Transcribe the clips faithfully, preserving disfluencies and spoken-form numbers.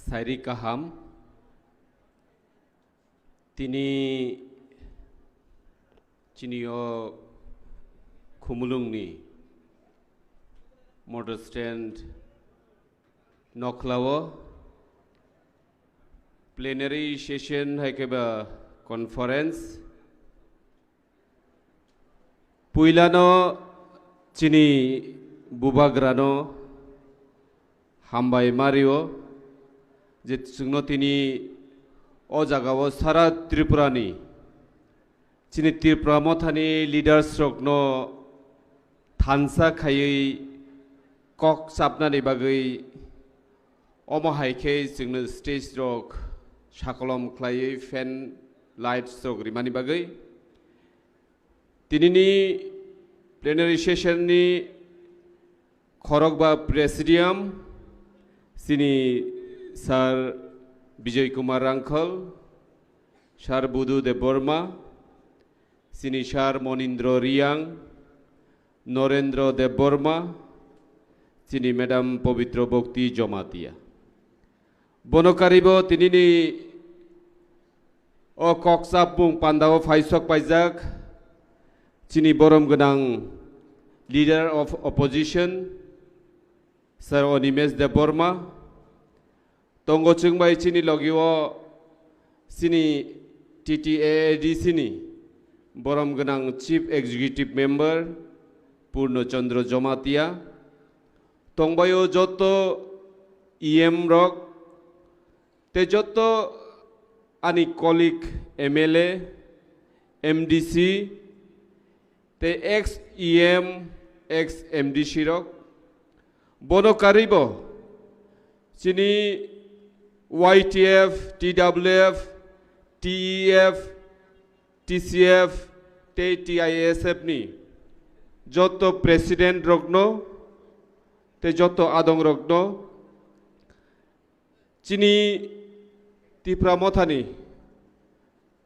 Sairi kaham. Tini chini o Khumulungni motor stand nokhlao plenary session hai khe ba conference. Puilano chini bubagrano hambai mario je chwngno tini o jagao sara Tripurani chini Tripura mothani leaders rokno thansa khaiwi kok chapnani bagwi, omo hai khe chwngno stage rok sakolom khlaiwi fan lights rok rimani bagwi. Tinini plenary session ni khorokba presidium chini Sir Bijoy Kumar Rangkhal, Sir Budu Debbarma, chini Sir Monindra Reang, Norendra Debbarma, chini Madam Pabitra Bhakti Jamatia. Bono karibo tinini o kokchapmung pandao phaisok paijak chini borom gwnang Leader of Opposition, Sir Animesh Debbarma, tongo chwngbai chini logio chini T T A A D C ni borom gwnang Chief Executive Member Purno Chandra Jamatia, tongbaio joto E M rok, tei joto ani colleague M L A, M D C, tei ex E M, ex M D C rok, bono karibo chini Y T F, T W F, T E F, T C F tei T I S F ni joto president rokno tei joto adong rokno chini Tipra mothani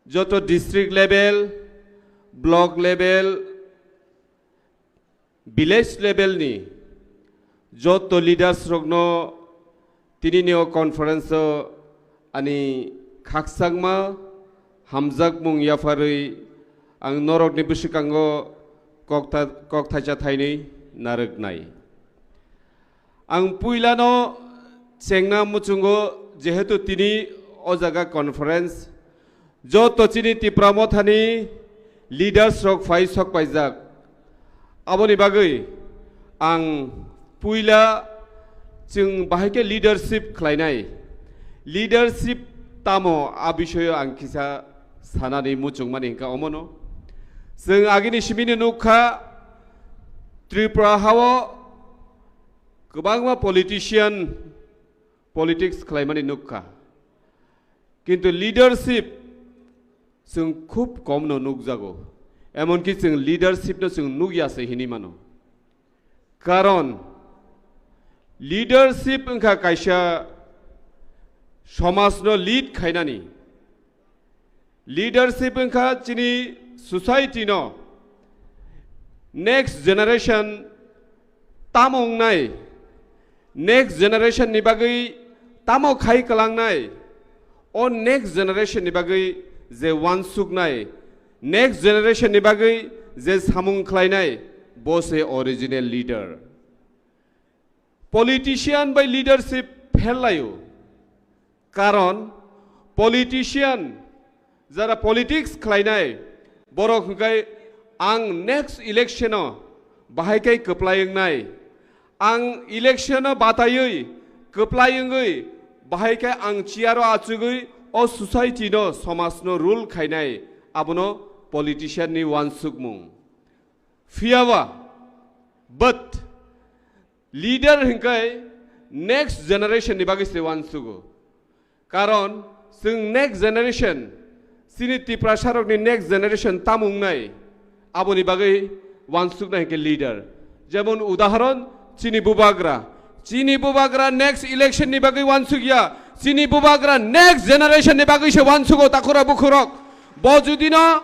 joto district level, block level, village level ni joto leaders rokno tinini o conference o ani khakchangma hamjakmung yapharwi ang norokni bwswkango koktha-, kokthaisa thainwi narwknai. Ang puilano chengna muchungo, jehetu tini o jaga conference, joto chini Tipra mothani leaders rok phai sok paijak. Aboni bagwi ang puila chwng bahai khe leadership khlainai. Leadership tamo a bisoyo ang kisa sanani muchungmani hwnkha omono. Chwng agini simino nukha Tripura hao kwbangma politician politics khlaimani nukha. Kintu leadership chwng khub komno nukjago. Emonki chwng leadership no chwng nukya se hinwi mano. Karon leadership wngkha kaisa somajno lead khainani. Leadership wngkha chini society no next generation tamo wngnai, next generation ni bagwi tamo khai kwlangnai, o next generation ni bagwi je wansuknai, next generation ni bagwi je samung khlainai, bo se original leader. Politician bai leadership phel laio. Karon politician, jara politics khlainai, borok hwnkhe ang next election o bahai khe kwplai wngnai, ang election o bataiwi kwplai wngwi bahai khe ang chair o achugwi o society no, somaj no rule khainai, abono politician ni wansukmung. Phiyaba, but leader hwnkhe next generation ni bagwi se wansugo. Karon chwng next generation, chini Tiprasa rokni next generation tamo wngnai, aboni bagwi wansuknai hwnkhe leader. Jemon udahoron chini bubagra, chini bubagra next election ni bagwi wansukya, chini bubagra next generation ni bagwi se wansugo takhura bukhurok. Bo judi no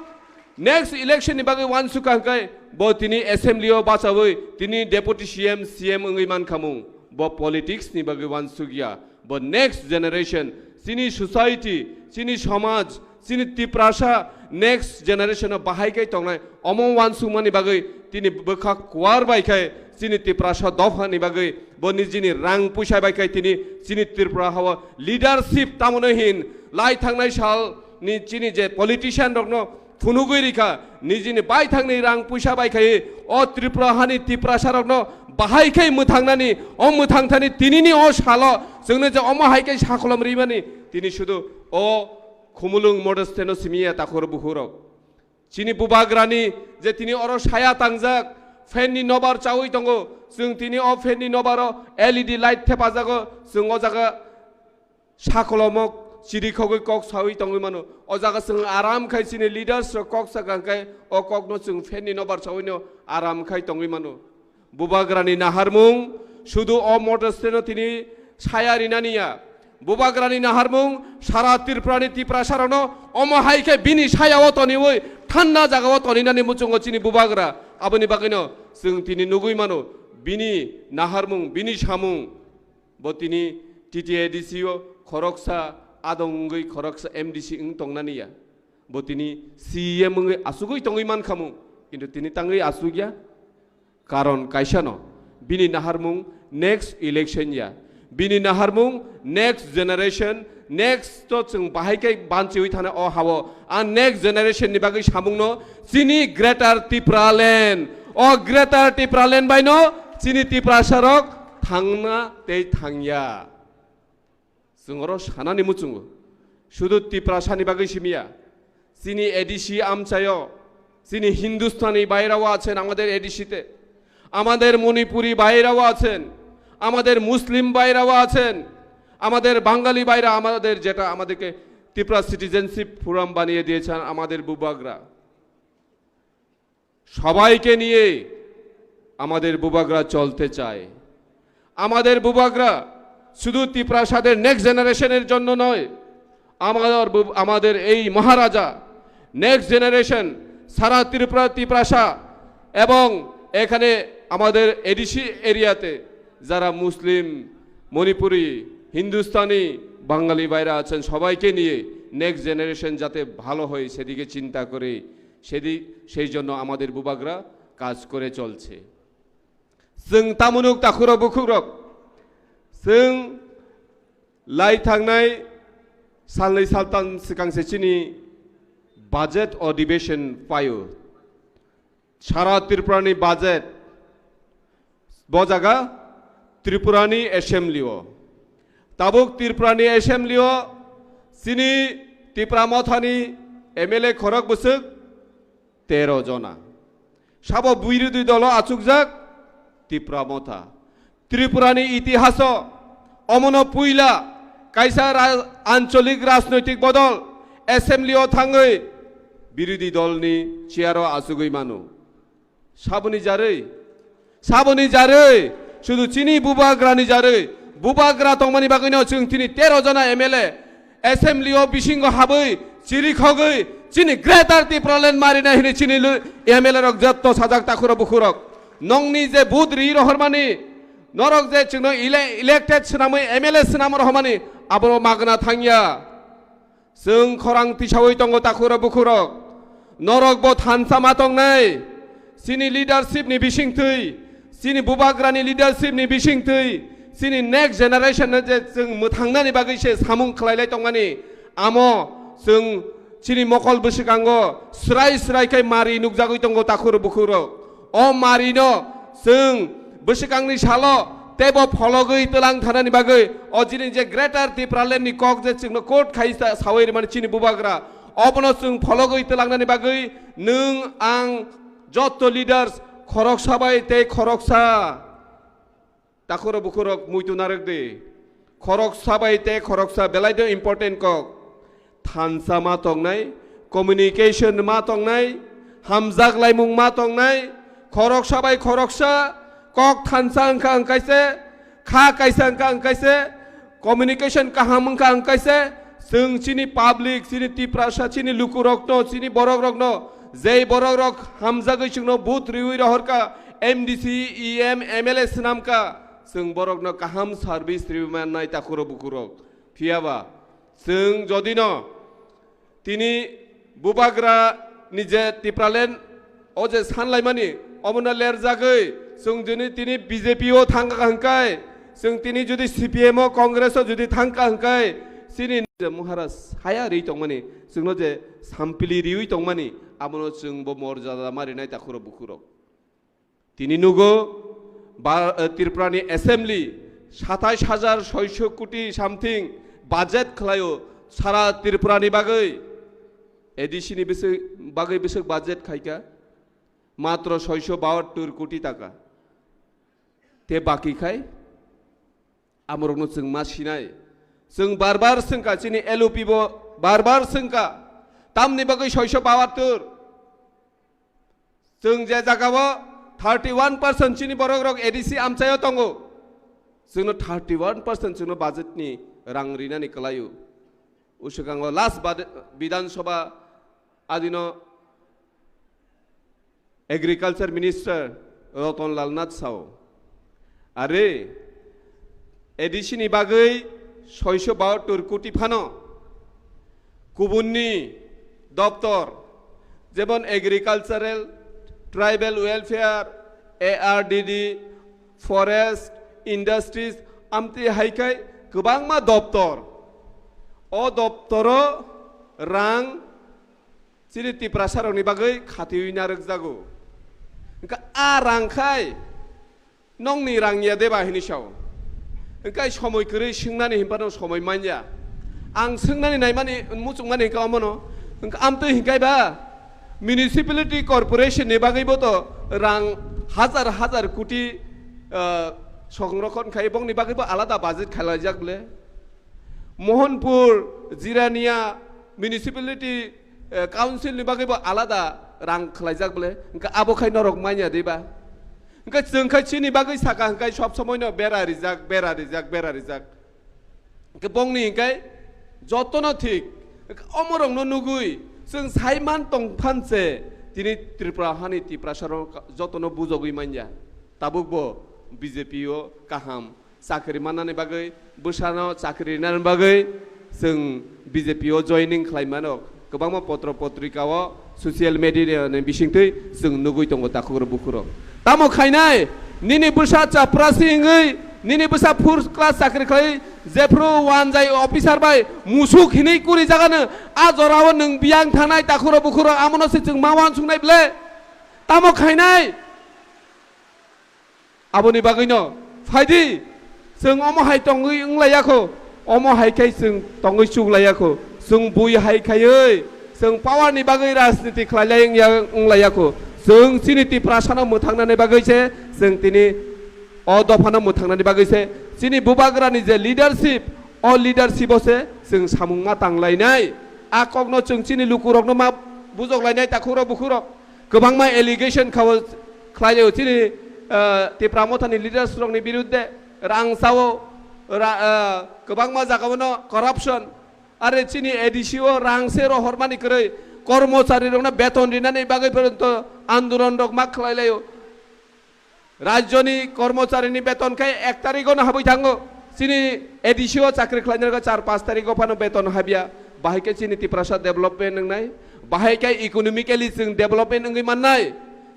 next election ni bagwi wansukha hwnkhe bo tini assembly o bachawi tini deputy C M, C M wngwi mankhamung. Bo politics ni bagwi uansuk ya, bo next generation, chini society, chini samaj, chini Tiprasa next generation o bahai khe tongnai, omo uansukmani bagwi tini bwkha kuar bai khe chini Tiprasa dopha ni bagwi bo nijini rang puisa bai khe tini chini Tripura hao leadership tamoni hin lai thangnai sal ni chini je politician rokno phunugwi rikha, nijini baithangni rang puisa bai khai o Tripura hani Tiprasa rokno bahai khai mwthangnani, o mwthangthani tinini o salo chwngno je omo hai khai sakolom rimani, tini sudu o Khumulwng Modesteno simiya takhur bukhurok. Chini bubagrani je tini oro saya tangjak, fan ni nobar chawi tongo, chwng tini o fan ni nobaro L E D light thepajago, chwng o jaga sakolomok chirikhogwi kok sawi tongwi mano. O jaga chwng aram khai chini leaders rok kok sakha khai o kokno chwng fan ni nobar sawino aram khai tongwi mano. Bubagrani naharmung sudu o Modesteno tini saya rinani ya. Bubagrani naharmung sara Tripurani Tiprasa rokno omo hai khe bini saya o toniwi thanna jaga o toninani muchungo chini bubagra. Aboni bagwino chwng tini nugwi mano bini naharmung, bini samung. Bo tini T T A D C o khoroksa adong wngwi khoroksa M D C wng tongnani ya. Bo tini C E M wngwi asugwi tongwi mankhamu, kintu tini tangwi asugya. Karon kaisano bini naharmung next election ya. Bini naharmung next generation, next to chwng bahai khe banchiwi thana o hao. A next generation ni bagwi samungno chini Greater Tipraland. O Greater Tipraland baino chini Tiprasarok thangna tei thangya. Chwng oro sanani muchungo. Sudu Tiprasani bagwi simiya. Chini A D C amchaio, chini Hindustani bairao achen amader A D C te. Amader Manipuri bairao achen, amader Muslim bairao achen, amader Bangali baira, amader jeta amaderke Tipra Citizenship Forum baniye diyechen amader bubagra. সবাইকে নিয়ে আমাদের বুবাগ্রা চলতে চায়। আমাদের বুবাগ্রা শুধু তিপ্রাসাদের নেক্সট জেনারেশনের জন্য নয়, আমাদের বু-, আমাদের এই মহারাজা নেক্সট জেনারেশন সারা ত্রিপুরা, তিপ্রাসা এবং এখানে আমাদের এডিসি এরিয়াতে যারা মুসলিম, মণিপুরি, হিন্দুস্তানি, বাঙালি ভাইরা আছেন, সবাইকে নিয়ে নেক্সট জেনারেশন যাতে ভালো হয় সেদিকে চিন্তা করে, সেদি-, সেই জন্য আমাদের বুবাগ্রা কাজ করে চলছে। Chwng tamunuk takhurok bukhukrok, chwng lai thangnai salnwi saltan swkang se chini budget adhibeshon phaio. Sara Tripurani budget bo jaga Tripurani assembly o. Tabuk Tripurani assembly o chini Tipra Mothani M L A khorok bwswk tero jona. Sabo birodhi dolo achukjak Tipra Motha. Tripurani itihaso omono puila kaisa ra-, ancholik rajnoitik bodol assembly o thangwi birodhi dolni chair o achugwi mano. Saboni jarwi, saboni jarwi, sudu chini bubagrani jarwi, bubagra tongmani bagwino chwng tini tero jona M L A assembly o bisingo habwi, chirikhogwi, chini Greater Tipraland marinai hwnwi chini lu-, M L A rok jotto sajak takhurok bukhurok. Nongni je vote ri rohormani, norok je chwngno ele-, elected swnamwi M L A swnam rohormani, abo magna thangya. Chwng khorang tisawi tongo takhurok bukhurok. Norok bo thansa ma tongnai. Chini leadership ni bisingtwi, chini bubagrani leadership ni bisingtwi, chini next generation no je chwng mwthangnani bagwi se samung khlailai tongmani, amo chwng chini mokol bwswkango srai srai khe mari nukjagwi tongo takhurok bukhurok. O mari no chwng bwswkangni salo teibo phologwi twlang thanani bagwi o jini je Greater Tipraland ni kok je chwngno quote khai sa-, sawi rimani chini bubagra, obono chwng phologwi twlangnani bagwi nwng ang jotto leaders khoroksa bai tei khoroksa takhurok bukhurok muitu narwk di. Khoroksa bai tei khoroksa belai de important kok. Thansa ma tongnai, communication ma tongnai, hamjak laimung ma tongnai, khoroksa bai khoroksa kok thansa wngkha wngkaise, kha kaisa wngkha wngkaise, communication kaham wngkha wngkaise, chwng chini public, chini Tiprasa, chini lukurokno, chini borokrokno, jei borokrok hamjagwi chwngno vote riwi rohorkha, M D C, E M, M L A swnamkha, Chwng borokno kaham service rwi mannai takhurok bukhurok. Phiyaba chwng jodino tini bubagra ni je Tipraland o je sanlaimani omono lerjagwi chwng juni tini B J P o thangkha hwnkhe, chwng tini judi C P M o Congress o judi thangkha hwnkhe, chini je Maharaj saya rwi tongmani, chwngno je sampili riwi tongmani, abono chwngbo morjada ma rinai takhurok bukhurok. Tini nugo, ba, eh, Tripura ni assembly satais hajar soiso koti something budget khlaio sara Tripura ni bagwi. A D C ni bwswk, bagwi bwswk budget khaika? Matro soiso bahattor koti taka. Te baki khai? Amorokno chwng ma sinai. Chwng bar bar swngkha, chini L O P bo bar bar swngkha. Tamni bagwi soiso bahattor? Chwng je jagao thirty one percent chini borok rok A D C amchaio tongo. Chwngno thirty one percent chwngno budget ni rang rinani kwlaio. Uswkango last bad-, Bidhan Sabha adino Agriculture Minister Ratan Lal Nath sao, are A D C ni bagwi soiso bahattor koti phano kubunni doptor, jemon Agricultural, Tribal Welfare, A R D D, Forest, Industries, amtwi hai khai kwbangma doptor. O doptoro rang chini Tiprasarokni bagwi khatiwi narwkjago. Hwnkha a rang khai nongni rang ya deba hini sao. Hwnkhe somoi kwrwi swngnani hinphano somoi manya. Ang swngnani naimani, muchungmani hwnkhe omono. Hwnkhe amtwi hinkhai ba municipality corporation ni bagwibo to rang hajar hajar koti, ah, songrokhon khai, bongni bagwibo alada budget khailaijak bole. Mohanpur, Jirania Municipality, eh, Council ni bagwibo alada rang khwlaijak bole, hwnkhe abo khai norok manya diba? Hwnkhe chwng khai chini bagwi saka hwnkhe sob somoi no bera rijak, bera rijak, bera rijak. Hwnkhe bongni hwnkhe jotono thik. Hwnkhe omorokno nugwi chwng saiman tong phanse tini Tripura hani Tiprasarok jotono bujogwi manya. Tabukbo B J P o kaham chakri mannani bagwi, bwsano chakri rinani bagwi chwng B J P o joining khlai mano. Kwbangma potro potrika o, social media ni bisingtwi chwng nugwi tongo takhuk rok bukhuk rok. Tamo khainai, nini bwsa chaprasi wngwi, nini bwsa first class chakri khlai, jephru wanjai officer bai musuk hinwi kuri jagano, a jorao nwng biyang thangnai takhuk rok bukhuk rok, amono se chwng ma uansuknai ble. Tamo khainai? Aboni bagwino phaidi, chwng omo hai tongwi wnglaiyakho, omo hai khai chwng tongwi chuklaiyakho, chwng bui hai khaiwi chwng power ni bagwi rajniti khlailai wngya, wnglaiyakho. Chwng chini Tiprasano mwthangnani bagwi se, chwng tini o dophano mwthangnani bagwi se, chini bubagrani je leadership, o leadership o se chwng samung ma tanglainai. A kokno chwng chini lukurokno ma bujoklainai, takhurok bukhurok. Kwbangma allegation khao khlaio chini, ah, Tipra Mothani leaders rokni birudde rang sao, ra-, ah, kwbangma jagao no corruption. Are chini A D C o rang se rohormani kwrwi, kormochari rokno beton rinani bagwi porjonto andolon rok ma khlailaio. Rajyoni kormocharini beton khe ek tarikh ono habwi thango. Chini A D C o chakri khlainai rok char panch tarikh o phano beton habya. Bahai khe chini Tiprasa development wngnai. Bahai khe economically chwng development wngwi mannai.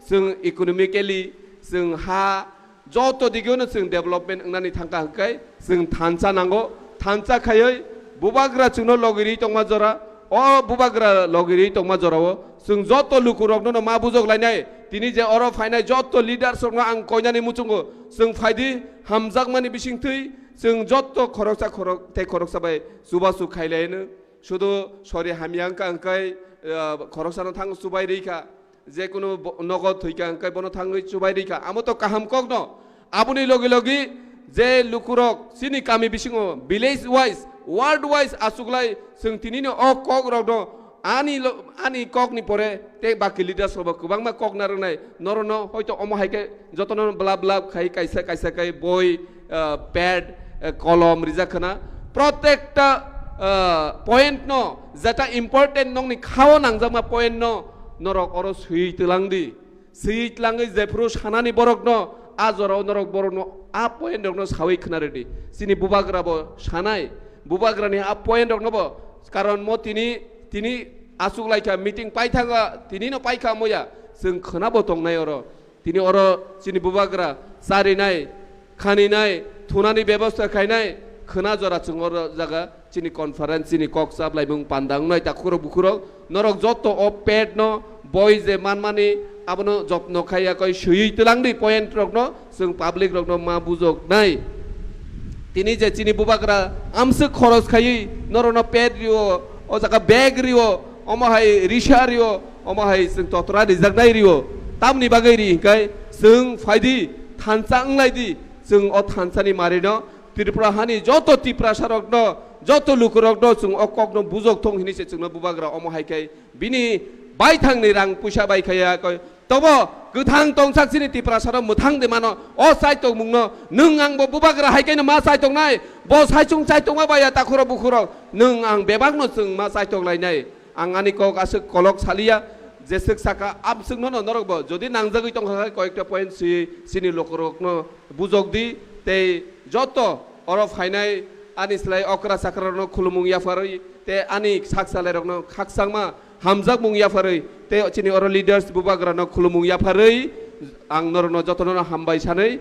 Chwng economically, chwng ha, joto digeno chwng development wngnani thangkha hwnkhe chwng thansa nango. Thansa khaiwi bubagra chwngno logi rwi tongma jora, o bubagra logi rwi tongma jorao chwng joto lukurokno no ma bujok lainai. Tini je oro phainai joto leaders rokno ang koinani muchungo, chwng phaidi hamjakmani bisingtwi chwng joto khoroksa khorok tei khoroksa bai chubachu khailaino. Sudu sori hamya wngkha hwnkhe, ah, khoroksano thang chubai rikha. Jekunu bo-, nogo thwikha hwnkhe bono thangwi chubai rikha. Amo to kaham kokno. Aboni logi logi je lukurok chini kami bisingo village wise, ward wise achuklai chwng tinini o kokrokno ani lo-, ani kokni pore tei baki leaders rokbo kwbangma kok narwknai. Norokno hoito omo hai khe jotono blab blab khai kaisa kaisa khai boi, ah, pad, ah, kolom rijak khna. Protekta, ah, point no, jeta important nokni khao nangjakma point no norok oro swi twlang di. Swi twlangwi jephru sanani borok no A jorao norok borokno a point rokno sawi khna rwdi. Chini bubagra bo sanai, bubagrani a point rokno bo, karon mo tini, tini aswk laikha meeting paithanga, tinino paikha moya, chwng khna bo tongnai oro. Tini oro chini bubagra charinai, khaninai, thunani bebosta khainai, khwna jora chwng oro jaga chini conference, chini kok chaplaimung panda wngnai takhurok bukhurok, norok joto o pet no boi je manmani abono jotno khaiya koi swiwi twlangdi point rokno chwng public rokno ma bujoknai. Tini je chini bubagra amswk khoros khaiwi norokno pet rio, o jaga bag rio, omo hai risa rio, omo hai chwng totra rijaknai rio. Tamni bagwi ri hinkai chwng phaidi thansa wnglaidi, chwng o thansani marino Tripura hani joto Tiprasa rokno, joto lukurokno chwng o kokno bujok thung hinwi se chwngno bubagra omo hai khe bini baithangni rang puisa bai khaiya koi. Tobo kwthang tongsak chini Tiprasa rok mwthang de mano o chaitok mungno nwng ang bo bubagra hai khe no ma chaitok nai, bo saichung chaitok ma baya takhurok bukhurok nwng ang bebak no chwng ma chaitok lai nai. Ang ani kok aswk kolok saliya, jeswk saka amswkno no norok bo jodi nangjagwi tongkha khe koyekta point swi chini lukurokno bujok di, tei joto oro phainai ani slai okra chakrarokno khulumung yapharwi tei ani sak salairokno khakchangma hamjakmung yapharwi tei chini oro leaders bubagrano khulumung yapharwi ang norokno jotono hambai sanwi